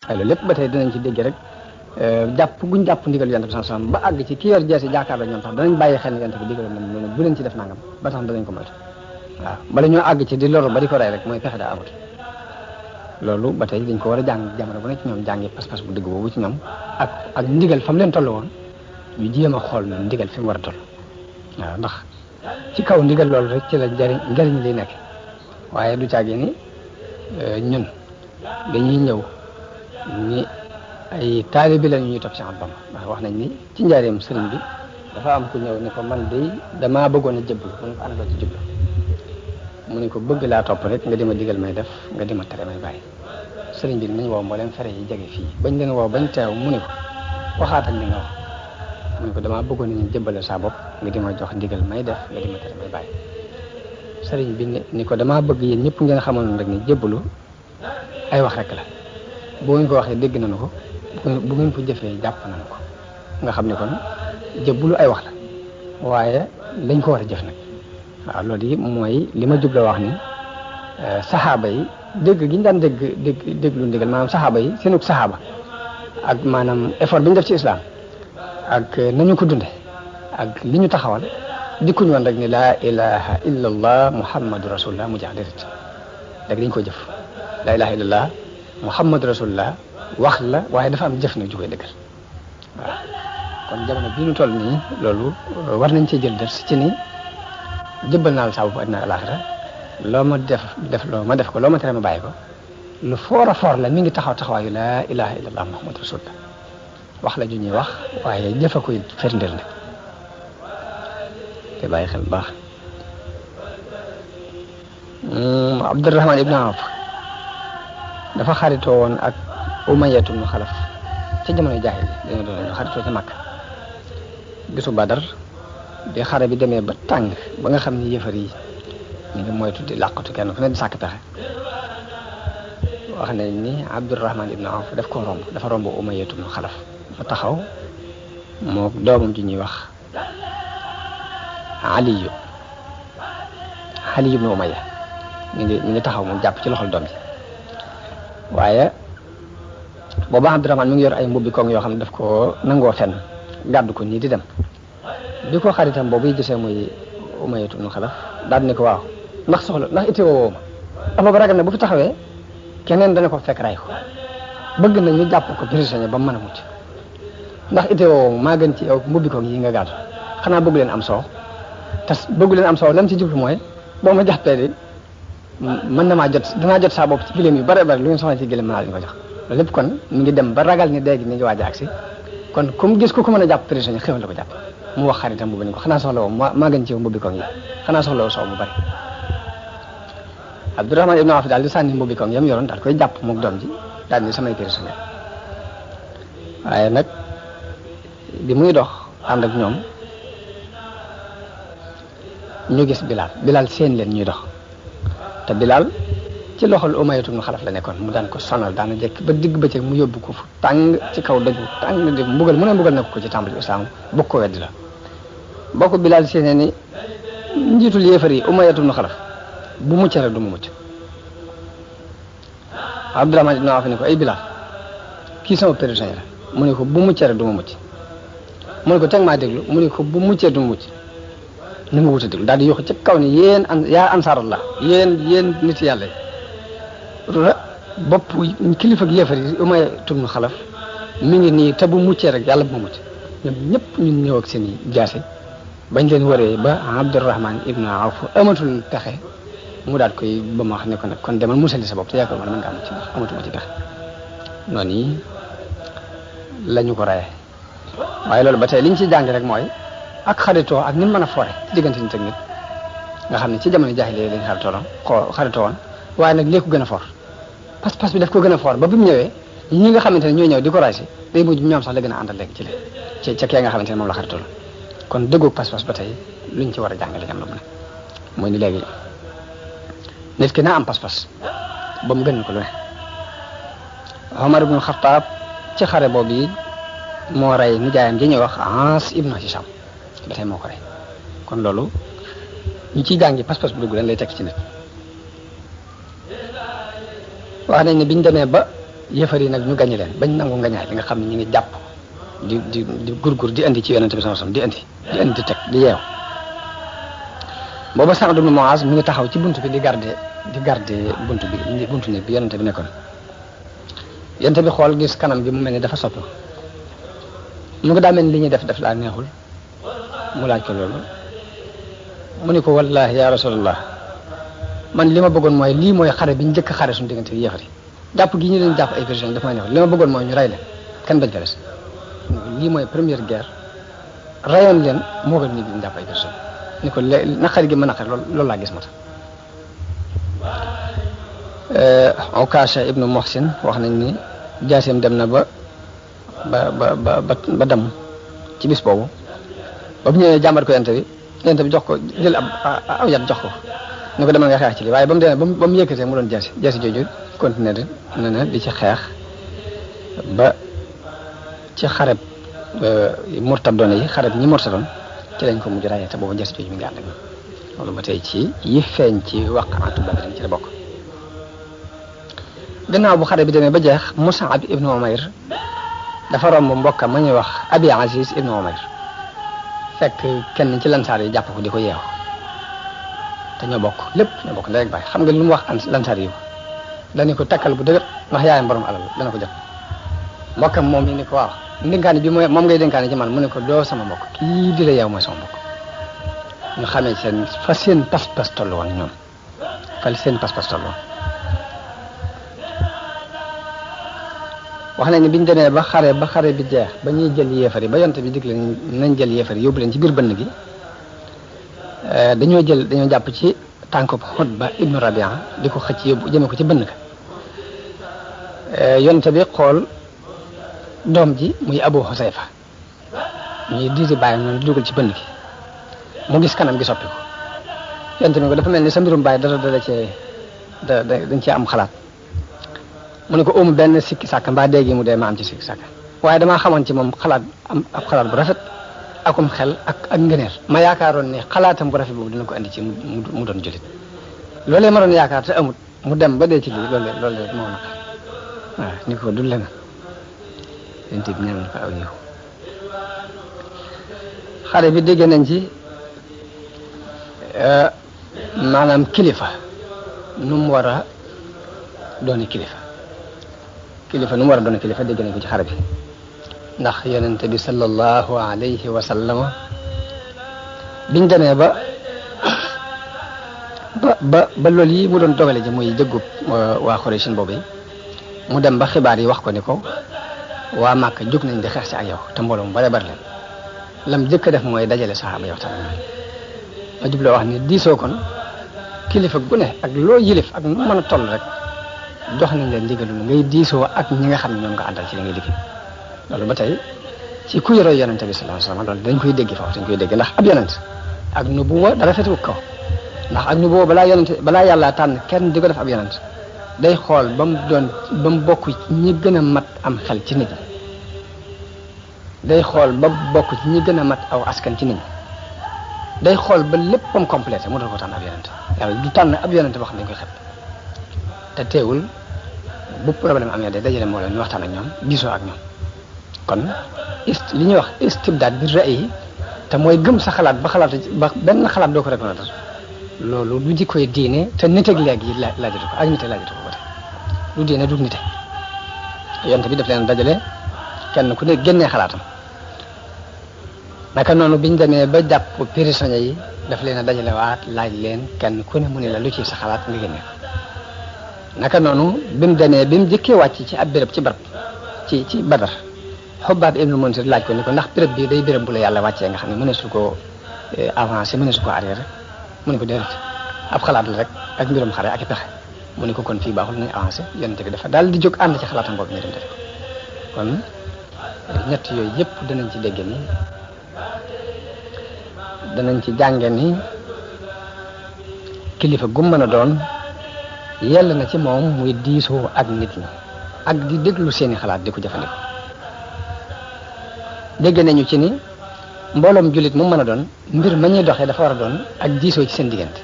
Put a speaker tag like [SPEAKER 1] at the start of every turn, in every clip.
[SPEAKER 1] waaye loolu lépp ba tey dinañ ci dégg rek jàpp guñ jàpp ndigal yonent bi sallallahu alayhi wasallam ba àgg ci ki yor jeesi jàkkaarloo ñoom sax danañ bàyyi xel yonent bi digal noonu bu leen ci def nangam ba tax danañ ko moytu waaw bala ñoo àgg ci di loru ba di ko rey rek mooy pexe daa amut loolu ba tey dañ ko war a jàng jamono bu nekk ci ñoom jàngi pas-pas bu dëgg boobu ci ñoom ak ndigal fa mu leen toll woon ñu jéem a xool noonu ndigal fi mu war a toll waaw ndax ci kaw ndigal loolu rek ci la njariñ li nekk waaye du caagi ni ñun dañuy ñëw ni ay taalibe la ñuy topp ci Ahmadu Bamba ndax wax nañ ni ci njaareem sëriñ bi dafa am ku ñëw ni ko man de damaa bëggoon a jëblu mu ne ko ana loo ci jublu mu ne ko bëgg laa topp rek nga di ma digal may def nga di ma tere may bàyyi sëriñ bi nañ woo mboolem fere yi jege fii bañ leen woo bañ teew mu ne ko waxaatal li nga wax mu ne ko damaa bëggoon nañu jëbbale saa bopp nga di ma jox ndigal may def nga di ma tere may bàyyi sëriñ bi ni ko damaa bëgg yéen ñëpp ngeen xamoon rek ni jébbalu ay wax rek la boo ngeen ko waxee dégg nañu ko bu ngeen ko jëfee jàpp nañu ko nga xam ne kon jébbalu ay wax la waaye lañ ko war a jëf nag waaw loolu yi mooy li ma jubla wax ni saxaaba yi dégg gi ñu daan déglu ndigal maanaam saxaaba yi seenug saxaaba ak maanaam effort bi ñu def ci islam ak nañu ko dunde ak li ñu taxawal dikkuñu woon rek ni laa ilaha illa allah muhammadu rasulullah mu jeex déedéet rek dañ ko jëf laa ilaha illa allah muhammadu rasulullah wax la waaye dafa am jëf nag ju koy dëggal waaw kon jamono bii ñu toll nii loolu war nañ cee jël def ci ni jëbbal naa la saa bopp àddina alaxira loo ma def loo ma def ko loo ma tere ma bàyyi ko lu foor a foor la mi ngi taxawaayu laa ilaha illa allah muhammadu rasulullah wax la ju ñuy wax waaye jëfa koy firndeel nag te bàyyi xel baax Abdurrahman ibn Awf dafa xaritoo woon ak Umayyatu ibn Xalaf ca jamono jaahil dañoo doon xaritoo ca Makka bisu Badar bi xare bi demee ba tàng ba nga xam ni yëfar yi ñu ngi moytu di làqatu kenn ku ne di sàkk pexe wax nañ ni Abdurrahman ibn Awf daf ko romb dafa romb Umayyatu ibn Xalaf dafa taxaw moo doomam ji ñuy wax Aliyu ibn Umayya ñu ngi taxaw moom jàpp ci loxol doom ji waaye booba Abdurrahman mi ngi yor ay mbubbi koŋ yoo xam ne daf ko nangoo fenn gàddu ko nii di dem bi ko xaritam boobu yi gisee muy Umayyatu ibn Xalaf daal ni ko waaw ndax itte woo ma dafa ba ragal ne bu fi taxawee keneen dana ko fekk ray ko bëgg na ñu jàpp ko prisonnier ba mu mën a mucc ndax itte woo maa gën ci yow mbubbi koŋ yi nga gàddu xanaa bëgg leen am soow te bëgg leen am soow lam ci jublu mooy boo ma jàppee de mën na maa danaa jot saa bopp ci gëléem yu bare bare lu ngeen soxla ci gëléem mën naa leen ko jox loolu lépp kon mi ngi dem ba ragal ni léegi ni ngi waaj a agsi kon comme gis ku ko mën a jàpp prisonnier xéwal la ko jàpp mu wax xaritam bu ni ko xanaa soxla woo maa gën ci yow mbubbi koŋ yi xanaa soxla woo soow mu bari Abdurrahman ibn Awf daal di sànni mbubbi koŋ yam yoroon daal koy jàpp mook doom ji daal ni samay prisonnier waaye nag bi muy dox ànd ak ñoom ñu gis Bilal seen leen ñuy dox te Bilal ci loxol Umayyatu ibn Xalaf la nekkoon mu daan ko sonal daana jekk ba digg bëccëg mu yóbbu ko fu tàng ci kaw dëgg tàng di mbugal mu ne mbugal nekk ko ci tàmbali islam bokk ko weddi la boo ko Bilal seenee ni njiitul yéefar yi Umayyatu ibn Xalaf bu mucc rek du mu mucc Abdurrahman ibn Awf ni ko ay Bilal kii sama prisonnier la mu ne ko bu muccee rek du ma mucc mu ne ko teg maa déglu mu ne ko bu muccee du ma mucc ni nga wut a déglu daal di yokk ci kaw ni yaa ansaarallah yéen nit yàlla yi bopp kilifa gi yéefar yi Umayyatu ibn Xalaf mi ngi nii te bu muccee rek yàlla bu ma mucc ñoom ñëpp ñun ñëw ak seen i jaase bañ leen waree ba Abdurrahman ibn Awf amatul pexe mu daal koy ba ma wax ne ko nag kon demal musali sa bopp te yaakaar ma mën ngaa mucc ndax amatuma ci pexe noonu yi la ñu ko rayee waaye loolu ba tey liñ ci jàng rek mooy ak xaritoo ak ni mu mën a foore ci diggante nit ak nit nga xam ne ci jamono jaahiliya lañ xaritoo woon waaye nag léegi ko gën a foor pas-pas bi daf ko gën a foor ba bi mu ñëwee ñi nga xamante ne ñooy ñëw di ko ray si day mujj ñoom sax la gën a àndal léegi ci ca kee nga xamante ne moom la xaritoo la kon dëggoog pas-pas ba tey luñ ci war a jàngale am la mu ne mooy ni léegi nit ki naa am pas-pas ba mu gën ko lu ne Omar ibn Khattab ci xare boobu yi moo rey nijaayam ji ñuy wax Aas ibn Hisham ba tey moo ko rey kon loolu ñu ciy jàngi pas-pas bu dugg leen lay tekk ci nit wax nañ ne biñ demee ba yëfar yi nag ñu gañe leen bañ nangu ngañaay li nga xam ne ñu ngi jàpp di gurgur di indi ci yonente bi sallallahu alayhi wasallam di teg di yeew booba Sa'd ibn Mu'az mi ngi taxaw ci buntu bi di garder buntu ne bi yonente bi nekkoon yonente bi xool gis kanam bi mu mel ni dafa soppi mu ngi daa mel ni li ñuy def laa neexul mu laaj ko loolu mu ni ko wallahi ya rasulullah man li ma bëggoon mooy lii mooy xare bi njëkk xare suñu diggante yéefar yi jàpp gi ñu leen jàpp ay prisonniers dafa may neexul li ma bëggoon mooy ñu rey leen kenn bañ fa des lii mooy première guerre rayoon leen moo gën nit ñi jàpp ay prisonniers ni ko naqari gi ma naqari loolu laa gis ma tax Ukasha ibnu Muhsin wax nañ ni jaaseem dem na ba damm ci bis boobu ba bu ñëwee jàmbat ko yonent bi jox ko jël aw yat jox ko ni ko demal nga xeex ci lii waaye ba mu demee ba mu yëkkatee mu doon jaasi jooju continué na di ci xeex ba ci xareb murtadoon yi xareb ñi murtadoon ci lañ ko mujj rayee te boobu jaasi jooju mi ngi ànd ak ñoom loolu ba tey ci yi feeñ ci waqaatu Badr ci la bokk. gannaaw bu xare bi demee ba jeex Mus'ab ibnu Umayr dafa romb mbokkam ma ñuy wax Abi Aziz ibnu Umayr fekk kenn ci lansaar yi jàpp ko di ko yeew te ñoo bokk ndey ak baay xam nga lu mu wax lansaar yi dañu ko takkal bu dëgër ndax yaayam borom alal dana ko jot mbokkam moom yi ni ko waaw ndénkaane bi moom ngay dénkaane ci man mu ne ko doo sama mbokk kii di la yeew mooy sama mbokk ñu xamee seen pas-pas tollu woon ñoom seen pas-pas tollu woon wax nañ ne biñ demee ba xare bi jeex ba ñuy jël yéefar yi ba yonte bi digle nañ jël yéefar yi yóbbu leen ci biir bënn gi dañoo jàpp ci tànk Utba ibnu Rabi'a di ko xëcc yóbbu jëme ko ci bënn ga yonte bi xool doom ji muy Abu Husayfa ñuy diisi bàyyi noonu di dugal ci bënn gi mu gis kanam gi soppi ko yonte bi ko dafa mel ni sa mbirum bàyyi dañ cee am xalaat mu ne ko benn sikki sàkk mbaa dégg mu dee ma am ci sikki sàkk waaye damaa xamoon ci moom xalaat bu rafet akum xel ak ngëneel ma yaakaaroon ne xalaatam bu rafet boobu dina ko andi ci mu doon jullit loolee ma doon yaakaar te amut mu dem ba dee ci lii loolee moo naqar waaw ni ko dul leneen yonent bi ñaanal ko aw yiw xare bi dégg nañ ci maanaam kilifa nu mu war a dooni kilifa nu mu war a doon kilifa dégg nañ ko ci xare bi ndax yonente bi sallallahu alayhi wa sallam biñ demee ba loolu yi mu doon dogale ji muy jëggub waa Xuraysin boobu mu dem ba xibaar yi wax ko ni ko waa Màkka jóg nañ di xeex si ak yow te mbooloo mu bare bari leen lam jëkk def mooy dajale saxaaba yow tamit ma jubloo wax ni diisoo kon kilifa gu ne ak loo yilif ak nu mën a toll rek jox nañ leen ndigalul ngay diisoo ak ñi nga xam ne ñoom nga àndal ci li ngay liggéey loolu ba tey ci kuy roy yonente bi sallallahu alayhi wasallam loolu dañ koy dégg foofu dañ koy dégg ndax ab yonent ak nubuwa dara fetu kaw ndax ak nubuwa balaa yàlla tànn kenn di ko def ab yonent day xool ba mu bokk ñi gën a mat am xel ci nit ñi day xool ba bokk ci ñi gën a mat aw askan ci nit ñi day xool ba léppam complété mu doon ko tànn ab yonent yàlla du tànn ab yonent boo xam ne dañ koy xet te teewul bu problème amee day dajale moo leen ñu waxtaan ak ñoom diisoo ak ñoom kon li ñuy wax istibdaad bi ra'yi te mooy gëm sa xalaat ba benn xalaat doo ko reconnaître loolu du jikkoy diine te nit ak léegi yi laajatu ko ak nite laajatu ko ba tey du diine du nite yonent bi daf leen dajale kenn ku ne génnee xalaatam naka noonu biñ demee ba jàpp prisonniers yi daf leen a dajale waat laaj leen kenn ku ne mu ne la lu ci sa xalaat nga génne naka noonu bi mu jëkkee wàcc ci ab béréb ci barab ci Badar Xubbaab ibnu Munzir laaj ko ni ko ndax béréb bi day béréb bu la yàlla wàccee nga xam ne mëneesu ko avancé mëneesu ko arrière mu ne ko déedéet ab xalaat la rek ak mbirum xare ak i pexe mu ne ko kon fii baaxul nañu avancé yonent bi dafa daal di jóg ànd ci xalaatam boobu ñu dem def kon ñett yooyu yëpp danañ ci dégg ni danañ ci jànge ni kilifa gu mën a doon yell na ci moom muy diisoo ak nit ñi ak di déglu seeni xalaat di ko jëfandikoo dégg nañu ci ni mbooloom jullit mu mën a doon mbir ma ñuy doxee dafa war a doon ak diisoo ci seen diggante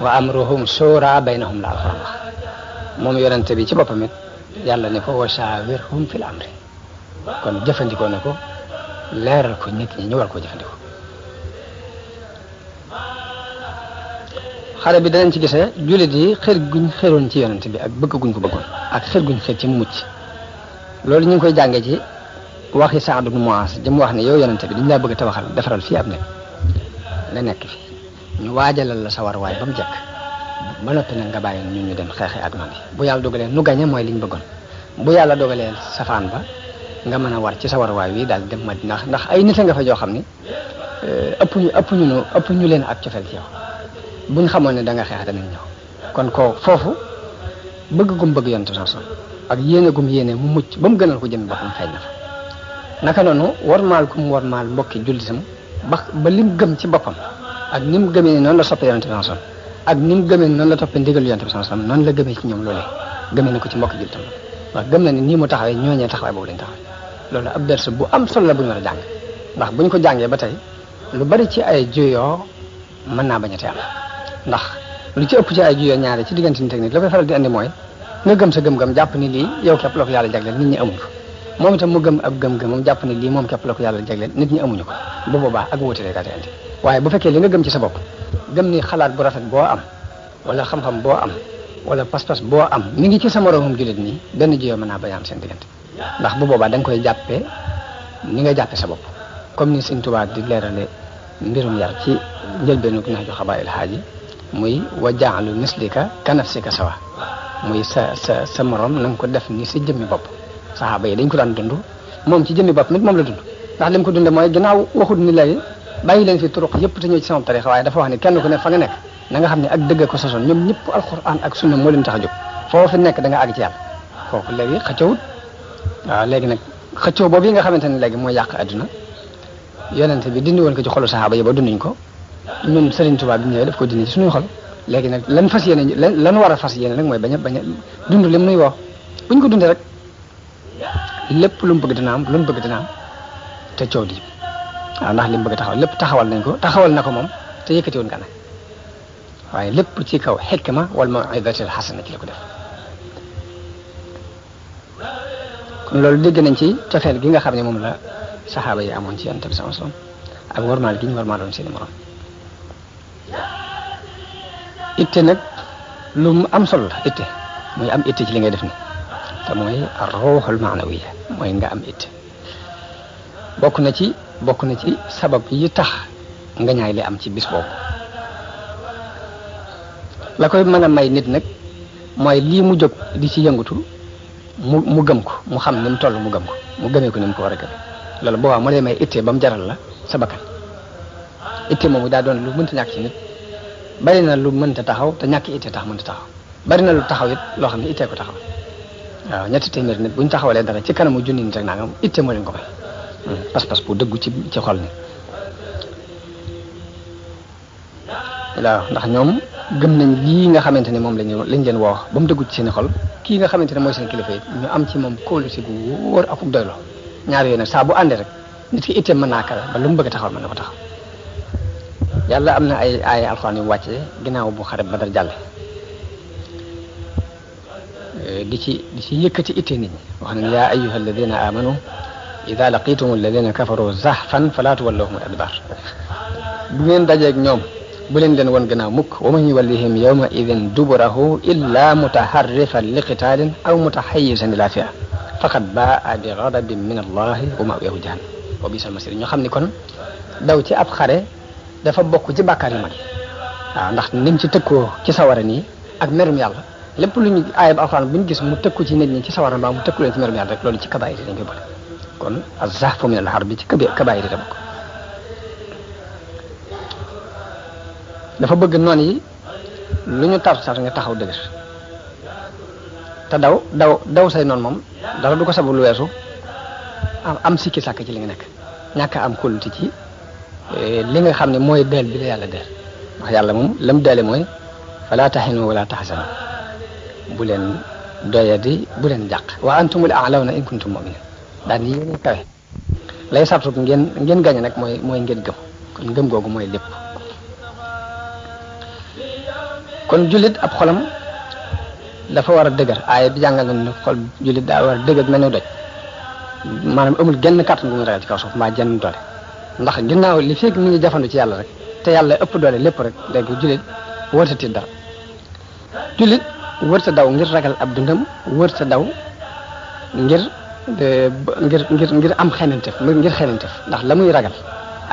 [SPEAKER 1] wa amruhum shura baynahum la alxuraan wax moom yonente bi ci boppam it yàlla ne ko wa shaawirhum fil amri kon jëfandikoo na ko leeral ko nit ñi ñu war koo jëfandikoo. xare bi danañ ci gisee jullit yi xër guñ xëroon ci yonent bi ak bëgg guñ ko bëggoon ak xër guñ xër ci mu mucc loolu ñu ngi koy jàngee ci waxi Saad ibn Muaz jëm wax ne yow yonent bi dañ laa bëgg a tabaxal defaral fii ab nekk nga nekk fi ñu waajalal la sa war waay ba mu jekk ba noppi nag nga bàyyi ñun ñu dem xeexee ak noonu bu yàlla dogalee nu gañe mooy liñ bëggoon bu yàlla dogalee safaan ba nga mën a war ci sa war waay wi daal dem Madina ndax ay nit a nga fa joo xam ni ëpp ñu leen ak cofeel ci yow buñ xamoon ne da nga xeex danañ ñëw kon ko foofu bëgg gum bëgg yonent sallallahu alayhi wasallam ak yéene gum yéene mu mucc ba mu gënal ko jëmi boppam feeñ na fa naka noonu warmaal gum warmaal mbokki jullitam ba lim gëm ci boppam ak ni mu gëmee ni noonu la soppee yonent sallallahu alayhi wasallam ak ni mu gëmee ni noonu la toppee ndigalu yonent sallallahu alayhi wasallam noonu la gëmee ci ñoom loolee gëmee na ko ci mbokki jullitam wax gëm na ni nii mu taxawee ñooñee taxawaay boobu lañ taxawee loolu ab ders bu am solo la bu ñu war a jàng ndax buñ ko jàngee ba tey lu bari ci ay juyoo mën naa bañ a teel ndax lu ci ëpp ci ay juyoo ñaare ci diggante nit ak nit la koy faral di andi mooy nga gëm sa gëm-gëm jàpp ni lii yow képp la ko yàlla jagleel nit ñi amuñu ko moom itam mu gëm ab gëm-gëmam jàpp ni lii moom képp la ko yàlla jagleel nit ñi amuñu ko bu boobaa ak wuute lay daal di andi waaye bu fekkee li nga gëm ci sa bopp gëm ni xalaat bu rafet boo am wala xam-xam boo am wala pas-pas boo am mi ngi ci sa moroomum jullit nii benn juyoo mën naa bañ a am seen diggante ndax bu boobaa da nga koy jàppee ni nga jàppee sa bopp comme ni Sëñ Tuubaa di leerale mbirum yar ci njëlbeenu Nahju Xabaa'il Haaji muy wa ja'alu mislika ka nafsika sawa muy sa morom na nga ko def ni sa jëmmi bopp saxaaba yi dañ ko daan dund moom ci jëmmi bopp nit moom la dund ndax li mu ko dundee mooy ginnaaw waxut ni léegi bàyyi leen fi turuq yëpp te ñëw ci sama tariixa waaye dafa wax ne kenn ku ne fa nga nekk na nga xam ne ak dëgg ko sosoon ñoom ñëpp alxuraan ak sunna moo leen tax a jóg foofu nekk da nga àgg ci yàlla kooku léegi xëccowut waaw léegi nag xëccoo boobu yi nga xamante ne léegi mooy yàq adduna yonente bi dindi woon ko ci xolu saxaaba yi ba dunduñ ko ñun Serigne Touba bi ñëwee daf ko dindi ci suñuy xol léegi nag lan fas yéene lan war a fas yéene nag mooy bañ a dund lim nuy woo buñ ko dundee rek lépp lu mu bëgg dina am lu mu bëgg dina am te coow di waaw ndax li mu bëgg taxawal lépp taxawal na ko moom te yëkkati woon gànna waaye lépp ci kaw xikma wal maw'izatil hasana ci la ko def kon loolu dégg nañ ci cofeel gi nga xam ne moom la saxaaba yi amoon ci Yonent bi sallallahu alayhi wasallam ak warmaal gi ñu warmaaloon seeni morom itte nag lu mu am solo la itte mooy am itte ci li ngay def ni te mooy ar-ruuhul ma'nawiyya mooy nga am itte bokk na ci sabab yi tax nga ñaay li am ci bis boobu la koy mën a may nit nag mooy lii mu jóg di ci yëngatu mu gëm ko mu xam ni mu toll mu gëm ko mu gëmee ko ni mu ko war a gëmee loolu boobaa mu lay may itte ba mu jaral la sa bakkan itte moomu daa doon lu mënta ñàkk ci nit bari na lu mënta taxaw te ñàkk itte tax mënta taxaw bari na lu taxaw it loo xam ne ittee ko taxaw waaw ñetti téeméer nit bu ñu taxawalee dara ci kanamu junni nit rek naa nga itte moo leen ko may pas-pas bu dëggu ci xol ni waaw ndax ñoom gëm nañ lii nga xamante ne moom lañ leen woo ba mu dëggu ci seen xol kii nga xamante ne mooy seen kilifa yi ñu am ci moom kóolute gu wóor ak ub doyloo ñaar yooyu nag saa bu àndee rek nit ki itte mën naa kawe ba lu mu bëgg taxawal mën na ko taxaw yàlla am na ay alxuraan yu wàcce ginnaaw bu xare Badar jàlle di ci yëkkati itte nit ñi wax na yaa ayyuha alladina amanu ida laqitum alladina kafaru zahfan fala tuwallahum adbar bu ngeen dajeeg ñoom bu leen leen woon gannaaw mukk wa man yuwallihim yawma idin duburahu illa mutaharrifan li qitaalin aw mutahayyizan ila fi'a faqad baa bi ghadabin min allahi wa ma'wahu jahannam wa bi'sal masir ñoo xam ni kon daw ci ab xare dafa bokk ci bàkkaar yu mag yi waaw ndax nim ci tëkkoo ci sawara nii ak merum yàlla lépp lu ñu aayab alxuraan bu ñu gis mu tëkku ci nit ñi ci sawara mbaa mu tëkku leen ci merum yàlla rek loolu ci kabaayir yi dañ koy boole kon az-zahfu min al-harbi ci kabaayir yi da bokk dafa bëgg noon yi lu ñu tar nga taxaw dëgër te daw say noon moom dara du ko sabu lu weesu am sikki sàkk ci li nga nekk ñàkk am kóolute ci li nga xam ne mooy deel bi la yàlla deel ndax yàlla moom la mu deele mooy fala tahinu wala tahzanu bu leen doyadi bu leen jàq wa antumul a'lawna in kuntum mu'minin daan yéen kawe lay sabtu ngeen gañe nag mooy ngeen gëm kon ngëm googu mooy lépp kon jullit ab xolam dafa war a dëgër aaya bi jàngal na ne xol jullit daa war a dëgër mel ne doj maanaam amul genn kàttan bu muy ragal ci kaw suuf mbaa jenn doole ndax ginnaaw li fekk mi ngi jafandu ci yàlla rek te yàlla ëpp doole lépp rek léegi jullit wërta tiit dara jullit wërta daw ngir ragal ab dundam wërta daw ngir am xememtef ngir xememtef ndax la muy ragal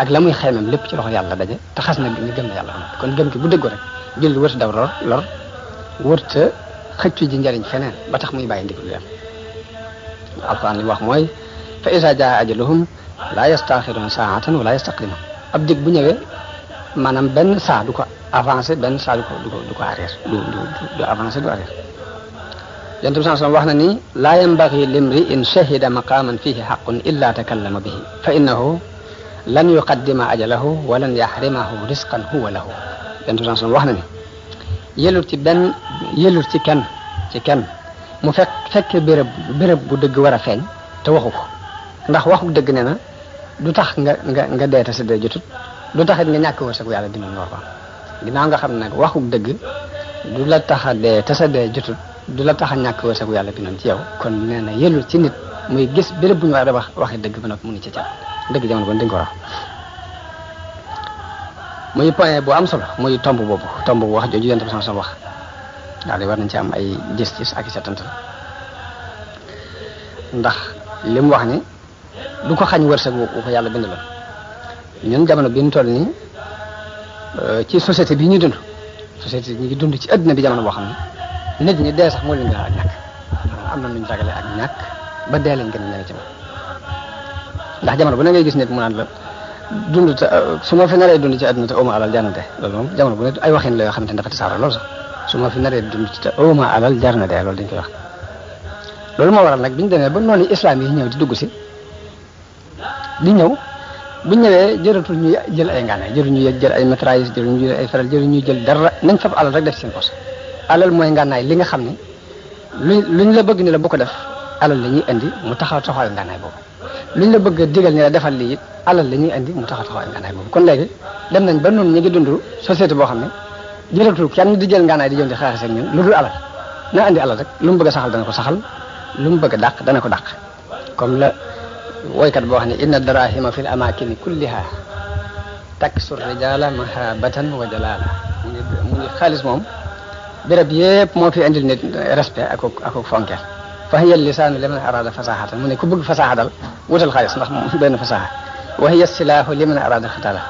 [SPEAKER 1] ak la muy xemem lépp ci loxo yàlla daje te xas na ñu gëm na yàlla kon gëm ki bu dëggoo rek jullit wërta daw lor wërta xëccu ji njariñ feneen ba tax muy bàyyi ndigal yàlla alquran li wax mooy fa iza jaa ajaluhum la yastaxiruuna saatan wala yastaqdimuun ab dig bu ñëwee maanaam benn saa du ko avancé benn saa du ko arrière du avancé du arrière yonent bi sallallahu alayhi wasallam wax na ni laa yanbaghi limri'in shahida maqaman fihi haqqun illa takallama bihi fa innahu lan yuqaddima ajalahu wa lan yahrimahu rizqan huwa lahu yonent bi sallallahu alayhi wasallam wax na ni yelul ci kenn mu fekkee béréb bu dëgg war a feeñ te waxu ko ndax waxu dëgg ne na du tax nga dee te sa dee jotut du tax it nga ñàkk wërsëgu yàlla dina ñor ko ginnaaw nga xam ne nag waxu dëgg du la tax a dee te sa dee jotut du la tax a ñàkk wërsëgu yàlla bi noonu ci yow kon nee na yellul ci nit muy gis béréb bu ñu war a waxee dëgg ba noppi mu ngi ci ca dëgg jamono bon dañ ko wax muy point bu am solo muy tomb boobu wax jooju yonent bi sallallahu alayhi wasallam wax daal di war nañ ci am ay gis-gis ak i setantal ndax li mu wax ni du ko xañ wërsëg wu ko yàlla bind la ñun jamono bi ñu toll nii ci société bi ñuy dund société ñu ngi dund ci adduna bi jamono boo xam ne nit ñi dee sax moo leen gën a ak ñàkk am na nuñ ragale ak ñàkk ba dee leen gën a ñëwee ci moom ndax jamono bu ne ngay gis nit mu naan la dund te su ma fi naree dund ci adduna te oma alal jar na dee loolu moom jamono bu ne ay waxin la yoo xamante ne dafa tasaaroo loolu sax su ma fi naree dund ci te oma alal jar na dee loolu dañ koy wax loolu moo waral nag bi ñu demee ba noonu islam yi ñëw di dugg si di ñëw bu ñëwee jëratul ñu jël ay ngànnaay jëru ñu jël ay mitrailleuse jëru ñu jël ay feral jëru ñu jël dara nañ fab alal rek def seen poche alal mooy ngànnaay li nga xam ne luñ la bëgg ni la bu ko def alal la ñuy indi mu taxawal ngànnaay boobu luñ la bëgg digal ni la defal lii it alal la ñuy indi mu taxawal ngànnaay boobu kon léegi dem nañ ba noonu ñu ngi dund société boo xam ne jëratul kenn di jël ngànnaay di jëm di xeex ak ñun lu dul alal na indi alal rek lu mu bëgg a saxal dana ko saxal lu mu bëgg a dàq dana ko dàq comme la woykat boo xam ne inna darahima fi l amakini kulliha taksur rijala mahabatan wa jalala mu ngi xaalis moom béréb yëpp moo fi indil nit respect ak fonkeel fa hiya lisaanu liman arada fasahatan mu ne ku bëgg fasaha dal wutal xaalis ndax benn fasaha wa hiya silaahu liman arada xitala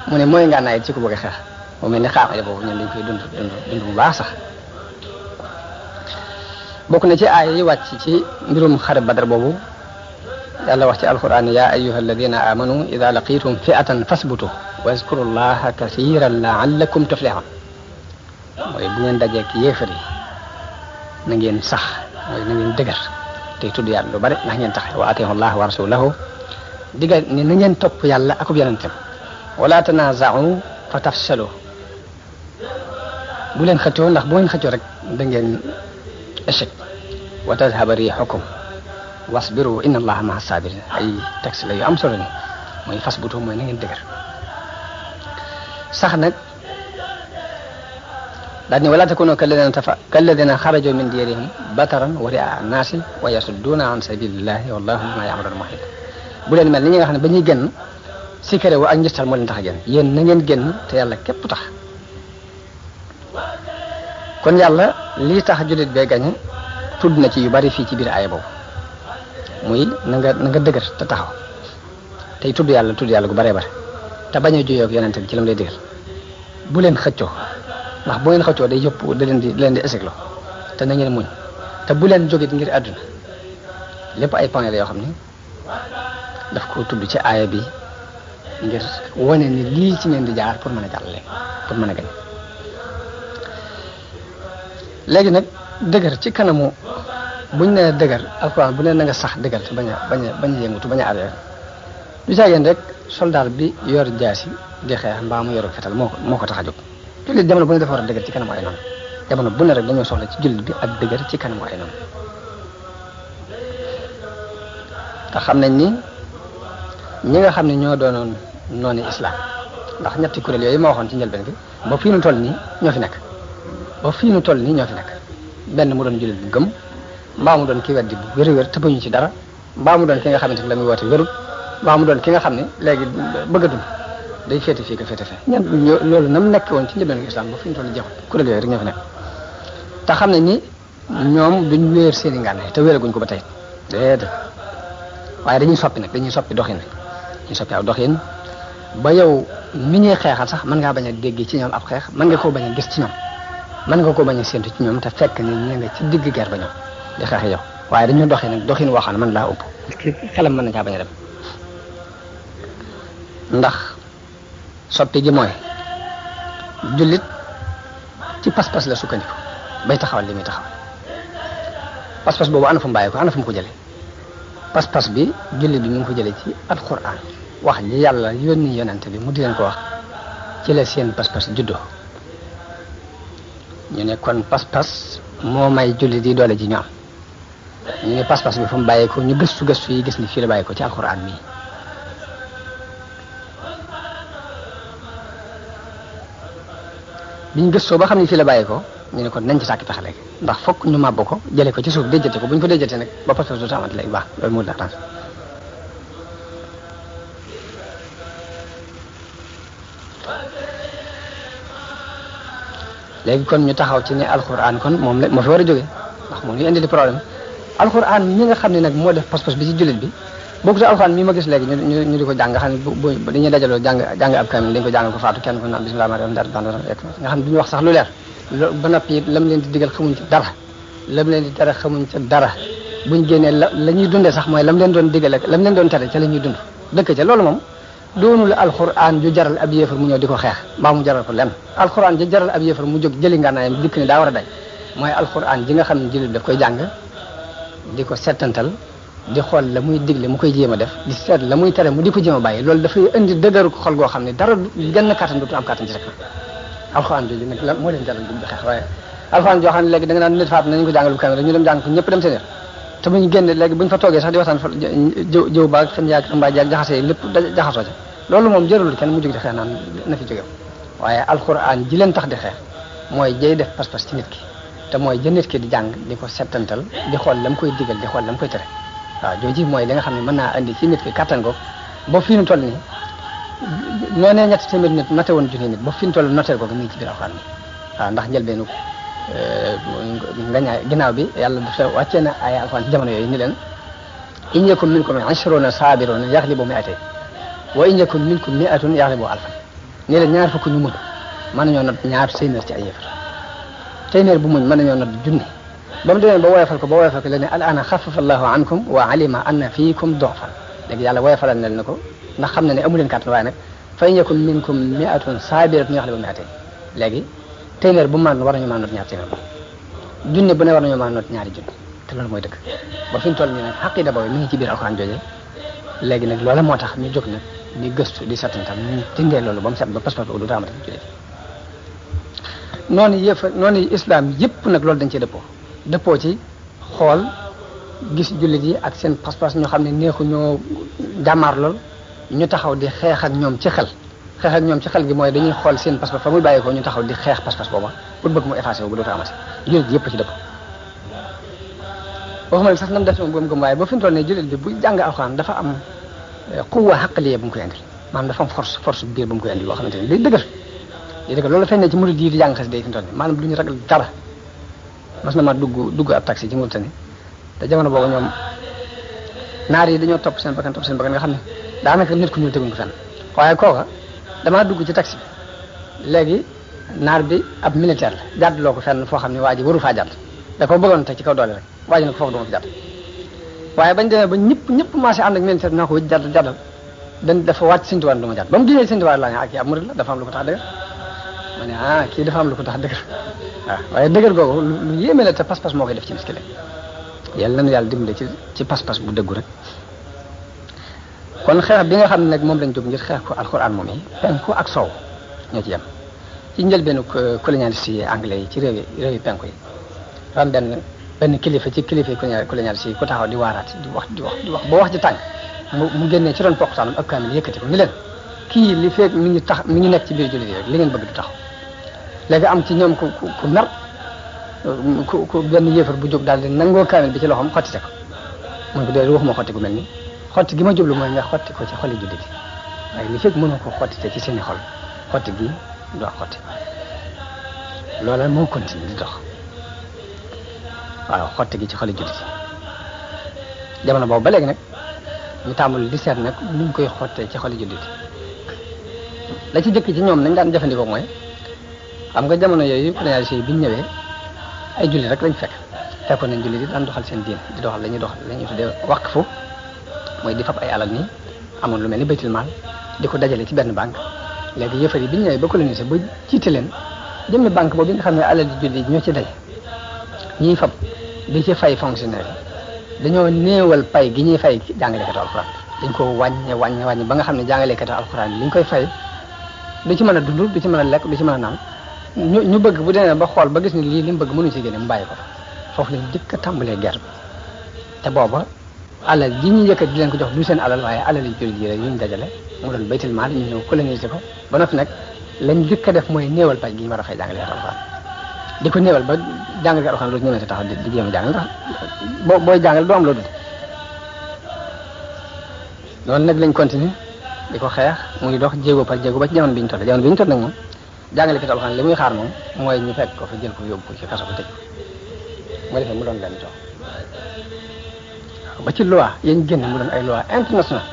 [SPEAKER 1] mu ne mooy ngànnaay ci ku bëgg a xeex mu mel ni xaamale boobu ñun dañ koy dund bu baax sax bokk na ci aaya yi wàcc ci mbirum xare badar boobu yàlla wax ci alquran ya ayyuha alladina amanu ida laqitum fi'atan fasbutu wa yazkuru llaha kathiran la'allakum tuflihun mooy bu ngeen dajeek yéefar yi na ngeen sax mooy na ngeen dëgër tey tudd yàlla lu bari ndax ngeen tax wa atiihu llaha wa rasulahu digal ni na ngeen topp yàlla akub yonentam wala tanaza'u fa tafshalu bu leen xëccoo ndax bu ngeen xëccoo rek da ngeen échec wa tadhhaba rihukum wasbiru inna allaha ma'a sabirin ay texte la yu am solo ni mooy fasbutu mooy na ngeen dëgër sax nag daal ni wala takunu kalladina xaraju min diyarihim bataran wa ri'a an-nasi wa yasudduna an sabilillahi wallahu bima ya'maluna muhit bu leen mel ni ñi nga xam ne ba ñuy génn sikare wa ak njistal moo leen tax a génn yéen na ngeen génn te yàlla képp tax kon yàlla lii tax jullit bee gañe tudd na ci yu bari fii ci biir aaya boobu muy na nga dëgër te taxaw tey tudd yàlla gu baree bare te bañ a juyoo ak yonente bi ci lam lay digal bu leen xëccoo ndax bu ngeen xëccoo day yëpp da leen di échec te na ngeen muñ te bu leen jógit ngir àdduna lépp ay point la yoo xam ne daf ko tudd ci aaya bi ngir wane ni lii ci ngeen di jaar pour mën a jàllale pour mën a gañ léegi nag dëgër ci kanamu buñ nee dëgër alquran bu ne na nga sax dëgër te bañ a yëngutu bañ a arrière du caageen rek soldat bi yor jaasi di xeex mbaa mu yor fetal moo ko tax a jóg jullit jamono bu ne dafa war a dëgër ci kanamu ay noonu jamono bu ne rek dañoo soxla ci jullit bi ak dëgër ci kanamu ay noonu te xam nañ ni ñi nga xam ne ñoo doonoon noonu islam ndax ñetti kuréel yooyu ma waxoon ci njëlbeen bi ba fii nu toll nii ñoo fi nekk benn mu doon jullit bu gëm mbaa mu doon ki weddi bu wér-wér te bañu ci dara mbaa mu doon ki nga xamante ne la muy woote wérul mbaa mu doon ki nga xam ne léegi bëgg a dund day féete fii ko féete fee ñan loolu nam nekk woon ci njëlbeenu islam ba fi ñu toll jeexul kuréel yooyu rek ñoo fi nekk te xam ne ni ñoom duñ wéer seen i ngànnaay te wéeraguñ ko ba tey déedéet waaye dañuy soppi nag dañuy soppi doxin dañuy soppi aw doxin ba yow mi ñuy xeexal sax mën ngaa bañ a dégg ci ñoom ab xeex mën nga koo bañ a gis ci ñoom mën nga koo bañ a séentu ci ñoom te fekk ni ñu nga ci digg guerre ba ñoom di xeex yow waaye dañu doxee nag doxin woo xam ne mën laa ëpp xelam mën na caa bañ a dem ndax soppi gi mooy jullit ci pas-pas la sukkandiku bay taxawal li muy taxawal pas-pas boobu ana fu mu bàyyi ko ana fu mu ko jële pas-pas bi jullit bi mu ngi ko jële ci alquran wax ji yàlla yónni yonente bi mu di leen ko wax ci la seen pas-pas juddoo ñu ne kon pas-pas moo may jullit yi doole ji ñu am ñu ne pas-pas bi fu mu bàyyi ko ñu gëstu yi gis ni fii la bàyyi ko ci alquran mii biñ gëstoo ba xam ne fii la bàyyi ko ñu ne kon nañ ci sàkki pexe léegi ndax fokk ñu màbb ko jëlee ko ci suuf déjjate ko bu ñu ko déjjate nag ba pas-pas dootu amati léegi baax loolu moo tax léegi kon ñu taxaw ci ne alxuraan kon moom la moo fi war a jógee ndax moom ñu indi di problème alxuraan ñi nga xam ne nag moo def pas-pas bi ci jullit bi bokku te alxuraan mi ma gis léegi ñu di ko jàng nga xam ne bu dañuy dajaloo jàng ab kamil dañ ko jàngal ko faatu kenn ko naan bismillah rahmaan nga xam ne duñu wax sax lu leer ba noppi lam leen di digal xamuñ ci dara lam leen di tere xamuñ ci dara buñ génnee la ñuy dundee sax mooy lam leen doon digal ak lam leen doon tere ca la ñuy dund dëkk ca loolu moom doonul alxuraan ju jaral ab yéefar mu ñëw di ko xeex mbaa mu jaral ko lenn alxuraan ji jaral ab yéefar mu jóg jëli ngànnaayam dikk ni daa war a day mooy alxuraan ji nga xam ne jullit daf koy jàng di ko settantal di xool la muy digle mu koy jéem a def di seet la muy tere mu di ko jéem a bàyyi loolu dafay indi dëgëru xol goo xam ne dara genn kàttan dootu am kàttan ci rek alxuraan jooju nag la moo leen jaral di xeex waaye alxuraan joo xam ne léegi da nga naan nit faat nañu ko jàngal bu kamil rek ñu dem jàng ko ñëpp dem seen te bu ñu génne léegi bu ñu fa toogee sax di waxtaan fa jëw baag fen yaag mbaa jaag jaxasee lépp jaxasoo ca loolu moom jëralul kenn mu jóg di xeex naan na fi jóge waaye alxuraan ji leen tax di xeex mooy jay def pas-pas ci nit ki te mooy jë nit ki di jàng di ko settantal di xool la mu koy digal di xool la mu koy tere waaw jooji mooy li nga xam ne mën naa indi ci nit ki kattan ko ba fii nu toll nii noonee ñetti téeméer nit noté woon junni nit ba fii nu toll noteel ko mi ngi ci biir alxuraan bi waaw ndax njëlbeenu nga ñaay ginnaaw bi yàlla dafa wàccee na ay alxuraan ci jamono yooyu ni leen in yakum minkum 'ishruna sabiruna yaghlibu mi'atayn wa in yakum minkum mi'atun yaghlibu alfan ni leen ñaar fukk ñu muñ mën nañoo not ñaar téeméer ci ay yëfar téeméer bu muñ mën nañoo not junni ba mu demee ba woyofal ko la ne al-aana xaffafa allahu ankum wa alima anna fiikum du'fan léegi yàlla woyofalal na ko ndax xam na ne amu leen kàttan waaye nag fa in yakum minkum mi'atun sabiratun yaghlibu mi'atayn léegi téeméer bu man war nañu mën a not ñaar téeméer junni bu ne war nañu mën a not ñaari junni te loolu mooy dëgg ba fi ñu toll nii nag xaqida boobu mi ngi ci biir alxuraan jooje léegi nag loola moo tax ñu jóg nag di gëstu di settantal ñu dindee loolu ba mu set ba pas-pas boobu du taamati jullit noonu islam yëpp nag loolu dañ cee dëppoo ci xool gis jullit yi ak seen pas-pas ñoo xam ne neexu ñoo jàmmaar lool ñu taxaw di xeex ak ñoom ci xel xeex ak ñoom ci xel gi mooy dañuy xool seen pas-pas fa muy bàyyi ko ñu taxaw di xeex pas-pas booba pour bëgg mu effacé wu bu dootu amati jullit yëpp ci dëpp waxuma ne sax nam def moom gëm waaye ba fi mu toll nii jullit bi bu jàng alxuraan dafa am quwwa aqliya bu mu koy indil maanaam dafa am force biir bu mu koy indil boo xamante ni day dëgër loolu feeñ ne ci murid yi di jàng xas day fi mu toll nii maanaam du ñu ragal dara mas na ma dugg ab taxi ci Mauritanie te jamono boobu ñoom naar yi dañoo topp seen bakkan nga xam ne daanaka nit ku ñuul teguñ ko fenn waaye kooka damaa dugg ci taxi bi léegi naar bi ab militaire la jàddloo ko fenn foo xam ne waa ji waru faa jàdd da ko bëggoon teg ci kaw doole rek waa ji ne ko foofu duma fi jàdd waaye bañ demee ba ñëpp marché ànd ak militaire bi naa ko wëj jàddal dafa wàcc Sëñ Tuubaa duma jàdd ba mu génnee Sëñ Tuubaa laa ne kii ab murid la dafa am lu ko tax dëgër ma ne kii dafa am lu ko tax dëgër waaw waaye dëgër googu lu yéeme la te pas-pas moo koy def ci miskile yàlla nañu yàlla dimbale ci pas-pas bu dëggu rek kon xeex bi nga xam ne nag moom lañ jóg ngir xeex ko alxuraan moom yi penku ak soow ñoo ci yem ci njëlbeenu colonialiste yi anglais yi ci réewi penku yi am benn kilifa ci kilifa colonialiste yi ku taxaw di waaraat di wax ba wax ji tàng mu génnee ci doon poqtaanam ak kaamil yëkkati ko ni leen kii li feeg mi ngi nekk ci biir jullit yi rek li ngeen bëgg du taxaw léegi am ci ñoom ku mer ku benn yéefar bu jóg daal di nangoo kaamil bi ci loxoom xottite ko mun ko dee waxuma xotti gu mel ni xotti gi ma jublu mooy nga xotti ko ci xoli jullit yi waaye li fekk mënoo ko xottite ci seeni xol xotti gi doo xotti loola moo continue di dox waaw xotti gi ci xoli jullit yi jamono boobu ba léegi nag ñu tàmbul di seet nag nuñ koy xottee ci xoli jullit la ci jëkk ci ñoom nañ daan jëfandikoo mooy xam nga jamono yooyu colonisation yi bi ñu ñëwee ay jullit rek lañ fekkoon nañ jullit yi daan doxal seen diine di doxal la ñuy tuddee waqfu mooy di fab ay alal nii amoon lu mel ni baytul maal di ko dajale ci benn banque léegi yëfar yi bi ñu ñëwee ba colonisé ba jiite leen jëmmi banque boobu nga xam ne alal di jullit ñoo ci daje ñiy fab di ci fay fonctionnaire yi dañoo néewal pay gi ñuy fay jàngalekatu alxuraan dañ ko wàññi ba nga xam ne jàngalekatu alxuraan yi li ñu koy fay du ci mën a dund du ci mën a lekk du ci mën a naan ñu bëgg bu demee ba xool ba gis ni lii li mu bëgg mënuñu ci génne mu bàyyi ko foofu lañ jëkk a tàmbalee guerre te booba alal ji ñu yëkkat di leen ko jox du seen alal waaye alal yi jullit yi rek yu ñu dajale mu doon baytul maal ñu ñëw coloniser ko ba noppi nag lañ jëkk a def mooy néewal pay gi ñu war a fay jàngalekatu alxuraan di ko néewal ba jàngalekatu alxuraan doo ñëwee taxaw di jéem a jàngal ndax booy jàngal doo am loo dund loolu nag lañ continuer di ko xeex muy dox jéego par jéego ba ci jamono bi ñu toll nag moom jàngalekatu alxuraan li muy xaar moom mooy ñu fekk ko fa jël ko yóbbu ko ci kaso ko tëj ko defee mu doon leen toog ba ci loi yañ génn mu doon ay loi international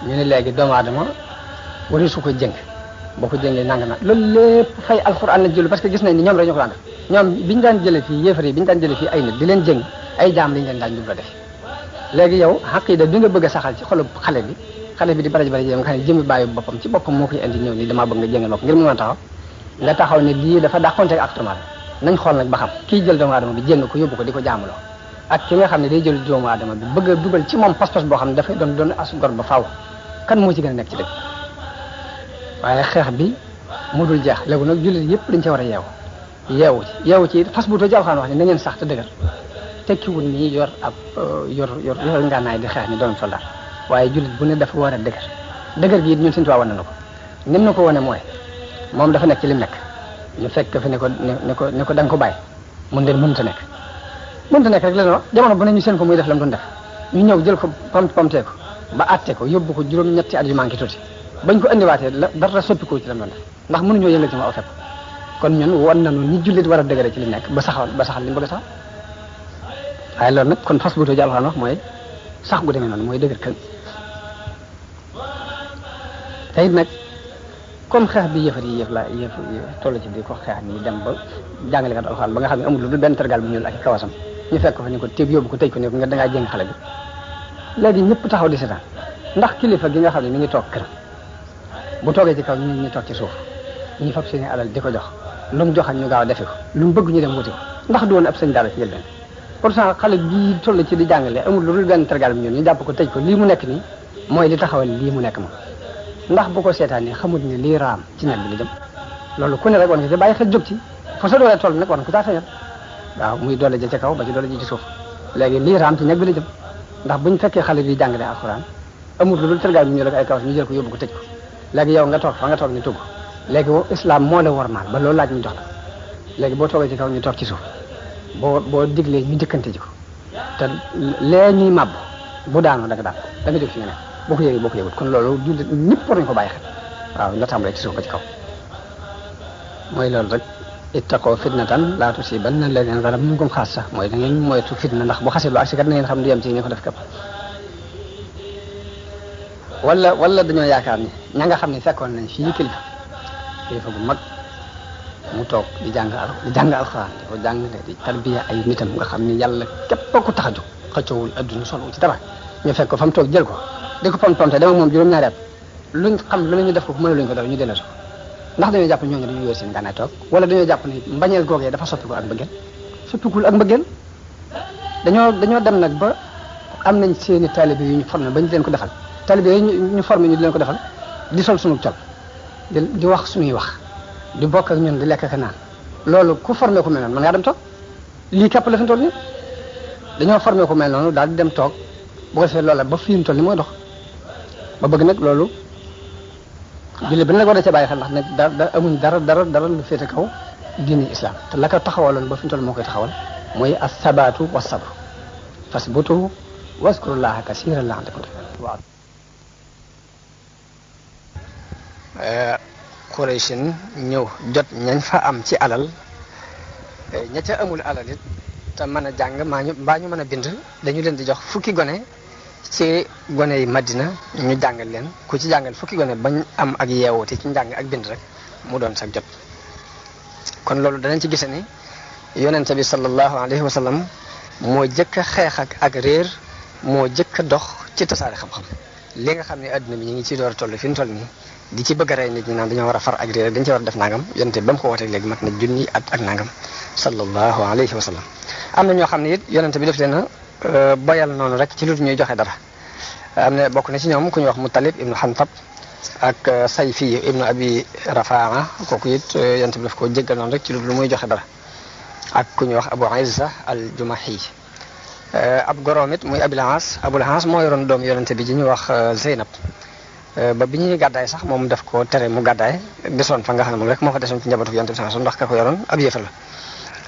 [SPEAKER 1] ñu ne léegi doomu aadama wari su ko jëng boo ko jëngee nanga na loolu lépp fay alxuraan la jëlu parce que gis nañ ni ñoom dañu ko daan def ñoom biñu daan jële fii yéefar yi biñu daan jële fii ay nit di leen jëng ay jaam lañu leen daan jubla def léegi yow xaqida bi nga bëgg a saxal ci xolu xale bi di bari nga xam ne jëmmi bàyyi boppam ci boppam moo koy indi ñëw ni damaa bëgg nga jëngal ma ko ngir mu mën a taxaw ne lii dafa dàqonteeg ak tumaal nañ xool nag ba xam kii jël doomu aadama bi jéng ko yóbbu ko di ko jaamuloo ak ki nga xam ne day jël doomu aadama bi bëgg a dugal ci moom pas-pas boo xam ne dafay doon as gor ba faaw kan moo ci gën a nekk ci dëgg waaye xeex bi mu dul jeex léegi nag jullit yëpp dañ ci war a yeewu ci fas bu too ci alxuraan wax ne na ngeen sax te dëgër tekkiwul nii yor ngànnaay di xeex ni doon soldat waaye jullit bu ne dafa war a dëgër gi it ñun suñu tubaab wane na ko nim na ko wane mooy moom dafa nekk ci lim nekk ñu fekk fi ne ko da nga ko bàyyi mun leen mënta nekk rek la jamono bu ne ñu seen ko muy def la mu doon def ñu ñëw jël ko pamtee ko ba àtte ko yóbbu ko juróom-ñetti at yu manqué tuuti bañ ko indiwaatee dara soppikoo ci la mu doon def ndax mënuñoo yëngal ci ma aw fepp kon ñun wan nañu ni jullit war a dëgëre ci li nekk ba saxal li mu bëgg a saxal waaye loolu nag kon fas bu too ji alxuraan wax mooy sax gu demee noonu mooy dëgër kën te it nag comme xeex bi yëfar yi yëf toll ci di ko xeex ni dem ba jàngalekat alxuraan ba nga xam ne amul lu dul benn tergal bu ñuul ak kawasam ñu fekk ko fa ni ko téeb yóbbu ko tëj ko ne ko nga dangaa jéng xale bi léegi ñëpp taxaw di seetaan ndax kilifa gi nga xam ne mi ngi toog kër bu toogee ci kaw ñu toog ci suuf ñu fab seeni alal di ko jox lu mu joxañ ñu gaaw a defe ko lu mu bëgg ñu dem wuti ko ndax du woon ab sëñ daara ci njëlbeen pourtant xale bii toll ci di jàngale amul lu dul benn tergal bu ñuul ñu jàpp ko tëj ko lii mu nekk nii mooy li taxawal lii mu nekk moom ndax bu ko seetaanee xamut ne lii raam ci ñag bi li jëm loolu ku ne rek war nga ci bàyyi xel jóg ci fa sa doole toll nag war nga ko caa feeñal waaw muy doole ja ca kaw ba ci doole ji ci suuf léegi lii raam ci ñag bi li jëm ndax buñ fekkee xale bi jàngale alxuraan amul lu dul tergal bi ñu rek ay kawas ñu jël ko yóbbu ko tëj ko léegi yow nga toog fa nga toog ñu tugg léegi islam moo la wormaal ba loolu laaj ñu jox la léegi boo toogee ci kaw ñu toog ci suuf boo diglee ñu jëkkante ji ko te lee ñuy màbb bu daanoo da nga jóg fi nga nekk boo ko yëgee boo ko yëgut kon loolu jullit ñëpp war nañu ko bàyyi xel waaw nga tàmbalee ci suuf ba ci kaw mooy loolu rek ittaqoo fitnatan laa tusiibanna allaziina zalamu minkum xaassa mooy da ngeen moytu fitna ndax bu xasee ba agsi kat na ngeen xam du yem ci ñu ko def képp wala dañoo yaakaar ni ña nga xam ne fekkoon nañ fii kilifa bu mag mu toog di jàng alxuraan di ko jàngale di tarbiya ay nitam nga xam ni yàlla képp ko tax a jóg xëccoowul adduna solo ci dara ñu fekk ko fa mu toog jël ko di ko pom-pomte dem ak moom juróom-ñaari at luñ xam lu ñu def ko mën luñ ko dara ñu delloo ko ndax dañoo jàpp ñooñu dañoo yor seen gànnaay toog wala dañoo jàpp ni mbañeel googee dafa soppikul ak mbëggeel dañoo dem nag ba am nañ seeni taalibe yu ñu formé ba ñu leen ko defal taalibe yi ñu formé ñu di leen ko defal di sol suñu col di wax suñuy wax di bokk ak ñun di lekk ak naan loolu ku formé ku mel noonu mën ngaa dem toog lii képp la fi mu toll nii dañoo formé ku mel noonu daal di dem toog bu ko defee loola ba fi mu toll nii mooy dox ba bëgg nag loolu jullit bi nag war na ca bàyyi xel ndax nag da amuñ dara lu féete kaw diini islam te la ko taxawaloon ba fi mu toll moo koy taxawal mooy as-sabaatu wa sabru fasbutu waskurullaha kasiran la'allakum tuflihun. waaw. Qurayshin ñëw jot ñañ fa am ci alal ña ca amul alal it te mën a jàng mbaa ñu mën a bind dañu leen di jox fukki gone ci gone yi Madina ñu jàngal leen ku ci jàngal fukki gone bañ am ak yeewute ci njàng ak bind rek mu doon sax jot. kon loolu danañ ci gise ni yonente bi sallallahu alayhi wa sallam moo jëkk a xeex ak réer moo jëkk a dox ci tasaare xam-xam li nga xam ne adduna bi ñu ngi ciy door a toll fi mu toll nii di ci bëgg a rey nit ñi naan dañoo war a far ak réer dañ ci war a def nangam yonente ba mu ko wootee léegi mat na junni at ak nangam sallallahu alayhi wa sallam. am na ñoo xam ne it yonente bi def leen a boyal noonu rek ci lu ñuy joxe dara am na bokk na ci ñoom ku ñuy wax Muttalib ibnu Hantab ak Sayfi ibnu Abi Rafaa kooku it yonente bi daf ko jéggal noonu rek ci lu muy joxe dara ak ku ñuy wax Abu Izza al-Jumahi ab goroom it muy Abul Aas moo yoroon doom yonente bi ji ñuy wax Zeynab ba bi ñuy gàddaay sax moom daf ko tere mu gàddaay desoon fa nga xam ne moom rek moo fa desoon ci njabootu yonente bi sax ndax ka ko yoroon ab yéefar la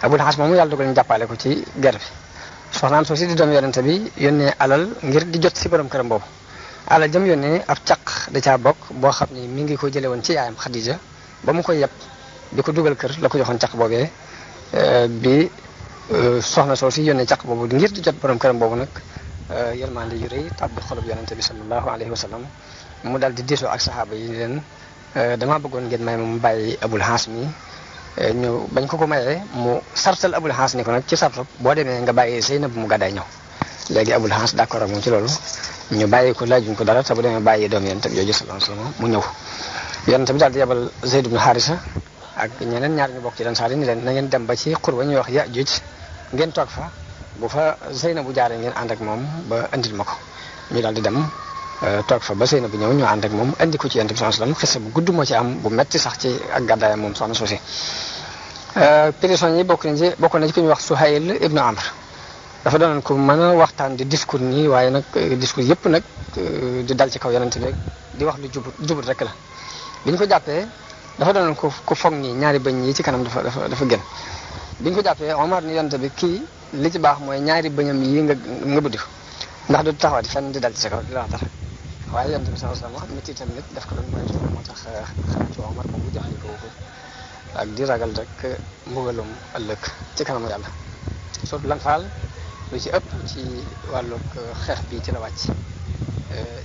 [SPEAKER 1] Abul Aas moomu yàlla dogal ñu jàppale ko ci guerre bi soxnaam soo si di doom yonente bi yónnee alal ngir di jot si borom këram boobu alal jëm yónnee ab caq da caa bokk boo xam ni mi ngi ko jële woon ci yaayam Xadija ba mu koy yeb di ko dugal kër la ko joxoon caq boobee bi soxna soo si yónnee caq boobu ngir di jot borom këram boobu nag yërmande yu rëy tàbbi xolub yonente bi sallallahu alayhi wa sallam mu daal di diisoo ak saxaaba yi leen damaa bëggoon ngeen may ma mu bàyyi Abul Aas mi ñu bañ ko mayee mu sartal Abul Aas ni ko nag ci sartal boo demee nga bàyyi Zeynab mu gàddaay ñëw léegi Abul Aas d'accord ak moom ci loolu ñu bàyyi ko laajuñ ko dara te bu demee bàyyi doom yonente bi jooju sallallahu alayhi wa sallam mu ñëw yonente bi daal di yebal Zayd ibn Harisa ak ñeneen ñaar ñu bokk ci Ansaar yi ni leen na ngeen dem ba ci xur ba ñuy wax Yaajuuj ngeen toog fa bu fa Zeynab bu jaaree ngeen ànd ak moom ba andil ma ko ñu daal di dem toog fa ba Zeynab bu ñëw ñu ànd ak moom andi ko ci yonente bi sallallahu alayhi wa sallam xisa bu gudd moo ci am bu metti sax ci ak gàddaayam moom soxna soosi prisonniers yi bokk na ci ku ñuy wax Suhayl ibnu Amr dafa doonoon ko mën a waxtaan di discours nii waaye nag discours yëpp nag di dal ci kaw yonente bi di wax lu jubut rek la bi ñu ko jàppee dafa doonoon ko foog nii ñaari bëñ yi ci kanam dafa gën bi ñu ko jàppee Omar ni yonente bi kii li ci baax mooy ñaari bëñam yi nga buddi ko ndax du taxawati fenn di dal ci sa kaw di la wax dara waaye yonente bi sallallahu alayhi wasallam métti tamit daf ko doon moytu moo tax xaritu Omar moom bu jëfandikoo ko ak di ragal rek mbugalum ëllëg ci kanamu yàlla sootu lan faal lu ci ëpp ci wàllug xeex bi ci la wàcc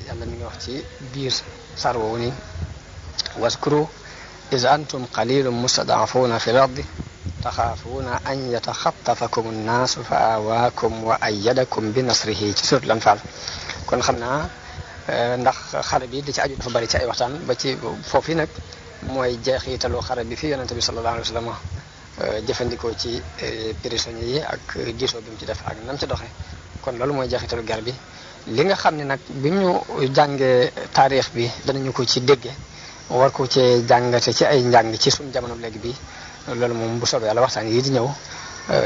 [SPEAKER 1] yàlla mi ngi wax ci biir saar woowu ni waskuru iz antum qalilun mustad'afuna fi l-ardi taxaafuuna an yataxattafakum an-naasu fa aawaakum wa ayyadakum bi nasrihi ci sootu lan faal kon xam naa ndax xare bi di ci aju dafa bari ci ay waxtaan ba ci foofu nag mooy jeexitalu xare bi fi yonente bi sallallahu alayhi wa sallam jëfandikoo ci prisonniers yi ak diisoo bi mu ci def ak nam ci doxe kon loolu mooy jeexitalu guerre bi li nga xam ne nag bi ñu jàngee taarix bi danañu ko ci dégge war ko ci jàngate ci ay njàng ci suñu jamono léegi bi loolu moom bu soobee yàlla waxtaan yi di ñëw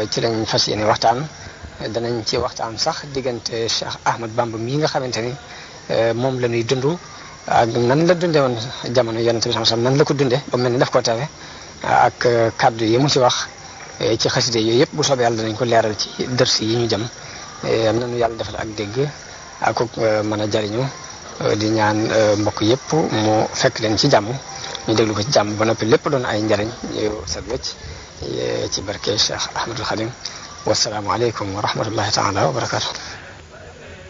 [SPEAKER 1] ci lañ fas yéene waxtaan danañ ci waxtaan sax diggante Cheikh Ahmad Bamba mii nga xamante ni moom la ñuy dund ak nan la dunde woon jamono yonente bi sallallahu alayhi wasallam nan la ko dunde ba mel ni daf ko teewe ak kaddu yi mu ci wax ci xaside yooyu yëpp bu soobee yàlla danañ ko leeral ci dërs yi ñu jëm nanu yàlla defal ak dégg ak mën a jariñu di ñaan mbokk yëpp mu fekk leen ci jàmm ñu déglu ko ci jàmm ba noppi lépp doon ay njariñ yu set wecc ci barke Cheikh Ahmadul Khadim wasalaamu aleykum wa rahmatullahi taala wa barakatuh